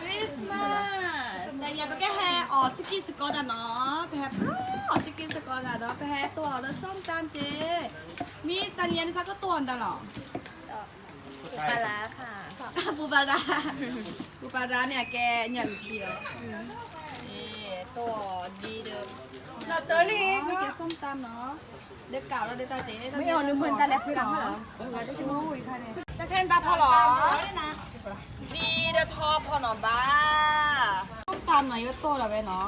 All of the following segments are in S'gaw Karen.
Christmas တနံၤအံၤ ပကဟဲအီၣ်စကံစကီးတၢ်နီၤ, ပဟဲပျီအီၣ်စကံစကီးတၢ်ဒီး ပဟဲတိၢ်အီၣ်လၢ ส้มตำ က့ၤ, မ့ၢ်တနံၤအံၤန့ၣ် စးကတိၢ်အီၣ်တၢ်လီၤ. ပူၤပၤရါ, ပူၤပၤရါန့ၣ် အကဲညၣ်လူၤထံလီၤ. တိၢ်အီၣ်ဒ်ဒီး ကဲ ส้มตำ နီၤ, ဒီးကးဒီးဒ်တၢ်က့ၤ တၢ်မ့ၢ်အီၣ်နမုၢ်တၢ်လဲၤဖုးလီၤ, တၢ်ခဲန့ၣ်တၢ်ဖီလီၤ, ဒ်ဒီးထီဖီနီၤဘၣ်, ส้มตำ နီၤ ယဝဲတိၢ်ဒီးဝဲနီၤ,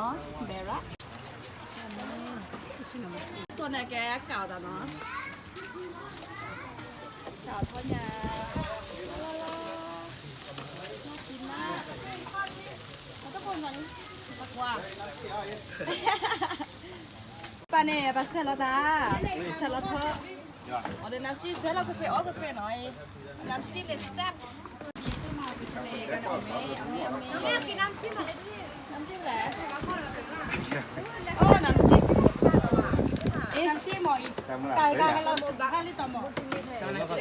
ဘဲရါ, စိန့ၣ်ကဲကးအီၣ်တၢ်နီၤ, ကးထီၣ်ညါ, လီၤလီၤ, နၢ်ပံၤမး, အတခိၣ်နီၤ, ပကွၢ် ပၢ်န့ၣ် ပၢ်ဆဲးလီၤတၢ်, ဆဲးလီၤထီ, အီၤဒီးနၢ်ပၢၢ်ဆဲးလီၤကွ့ၢ်ကွ့ၢ်အီၣ်ကွ့ၢ်ကွ့ၢ်နီၤ, နၢ်ပၢၢ်န့ၣ်စဲး, နၢ်ပၢၢ်လဲၣ်, နၢ်ပၢၢ်မ့ၢ်အံၤ, နၢ်ပၢၢ်, နၢ်ပၢၢ်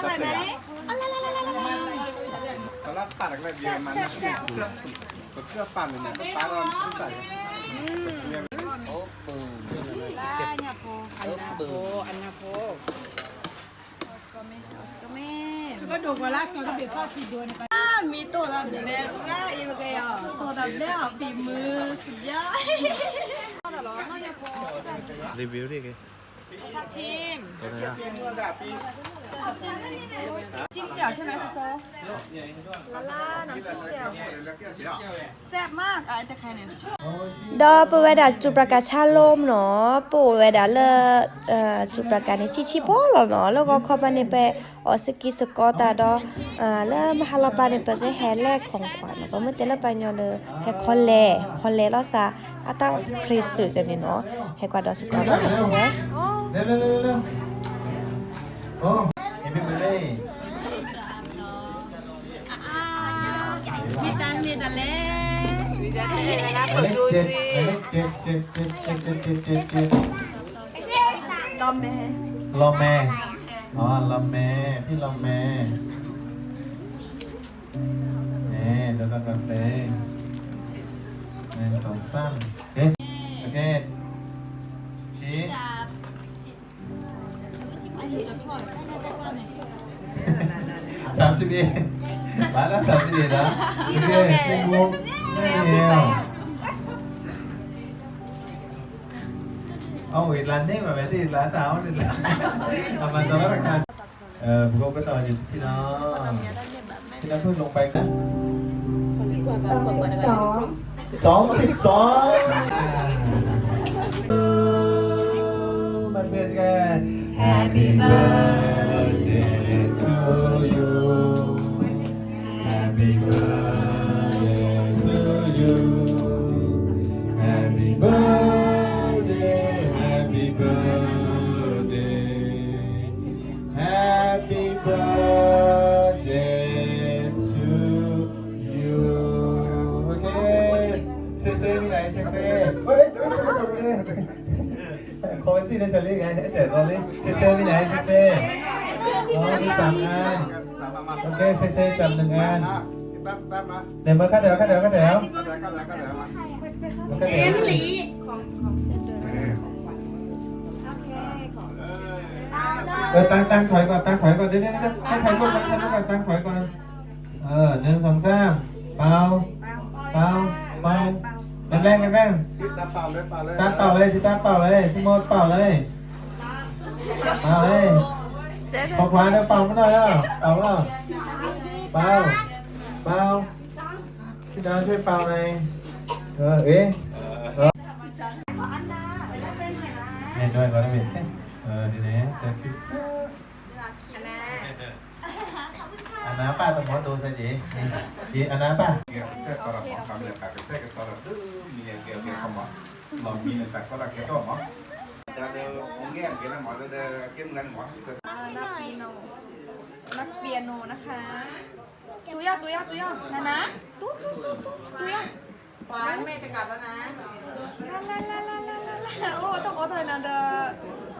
လဲၣ်, အလါလါလါလါလါ, ပကပာ်န့ၣ် ပပာ်လီၤစး, လါညါဖိ, အနၢဖိ, အနၢဖိ, မ့ၢ်တိၢ်သးဘဲရါအံၤ ပကယီၤ တိၢ်သးဘဲအီၣ်ပံၤမုၢ်စဘျါ, လီၤညါဖိ, review ဒ်က့ၤ, ทับทิม, จิ้มแจ่วใช่ไหม โซโซ? ลาล่า น้ำจิ้มแจ่ว แซ่บมาก อ่ะ ไอ้ตะไคร้เนี่ย ဒီးပဝဲဒၣ်စူးပြၤကၤဆၣ်လိၣ်နီၤ, ပအိၣ်ဝဲဒၣ်လၢ စူးပြၤကၤန့ၣ် ဆံးဆံးဖိလီၤနီၤ, လၢဂီၤခီပၤန့ၣ် ပအီၣ်စကံစကီးတၢ်ဒီး လၢမဟါလီၤပၤန့ၣ် ပကဟဲလဲၤ ของขวัญ နီၤ, ပမ့ၢ်တဲလၢပှၤကညီဒီး ဟဲခီလဲၣ် ခီလဲၣ်လီၤစး အတၢ် present န့ၣ်နီၤ, ဟဲကွၢ်ဒီးစကီးနီၤ ဝဲ မ့ၢ်တၢ်မ့ၢ်တၢ်လဲၣ်, လီၤမဲာ်, လီၤမဲာ်, လီၤမဲာ်, ဖံလီၤမဲာ်, ဒီးကဖဲ, နစံ, သၢဆံဘ့ၣ်, ဘၣ်လၢသၢဆံဘ့ၣ်ဒီး, အဝဲလါန့ၢ်ဘၣ်ဝဲသ့ၣ်လါသးအီၤန့ၣ်လီၤ, အမၤသီလၢတခါ, ပကပတီၢ်ယထံလီၤ, ထံလီၤဖုၣ်လီၤပာ်ကါ สองสิบสอง มาเชียร์กัน Happy birthday to you. Happy birthday to you. Happy birthday, happy birthday. Happy birthday to you. โอเค เซเซมีไหน เซเซ เฮ้ย ขอไปสิในเชอรี่ไง ให้แจกตอนนี้ เซเซมีไหน เซเซ อ๋อ มีสามอัน โอเค เซเซจับหนึ่งอัน เดี๋ยวมาเข้าแถว เข้าแถว เข้าแถว มาเข้าแถว เออ ตัง ตังถอยก่อน ตังถอยก่อน เดี๋ยว เดี๋ยว เดี๋ยว ให้ใครร่วมกัน ให้ร่วมกัน ตังถอยก่อน เออ หนึ่ง สอง สาม เป่า เป่า เป่า แรงๆ แรงๆ ตาเป่าเลย เป่าเลย ตาเป่าเลย สิตาเป่าเลย พี่มดเป่าเลย เป่าเลย ขอขวาเดี๋ยวเป่าไม่ได้แล้ว เป่าแล้ว เป่า เป่า พี่ดาวช่วยเป่าหน่อย เออ เอ๊ะ เออ เนี่ย ช่วยเขาได้ไหม เออ ดีนะ แต่พี่ အနၢ်ပၢ်တမီၤဒိစဲက့ၤ, အနၢ်ပၢ်, นักเปียโน นักเปียโนนะคะ တူယၤ တူယၤ တူယၤ နၤနၤ တူ တူ တူ တူယၤ ขวัญ แม่จะกลับแล้วนะ ลาลาลาลาลาลา โอ้ ต้องขอโทษนะเด้อ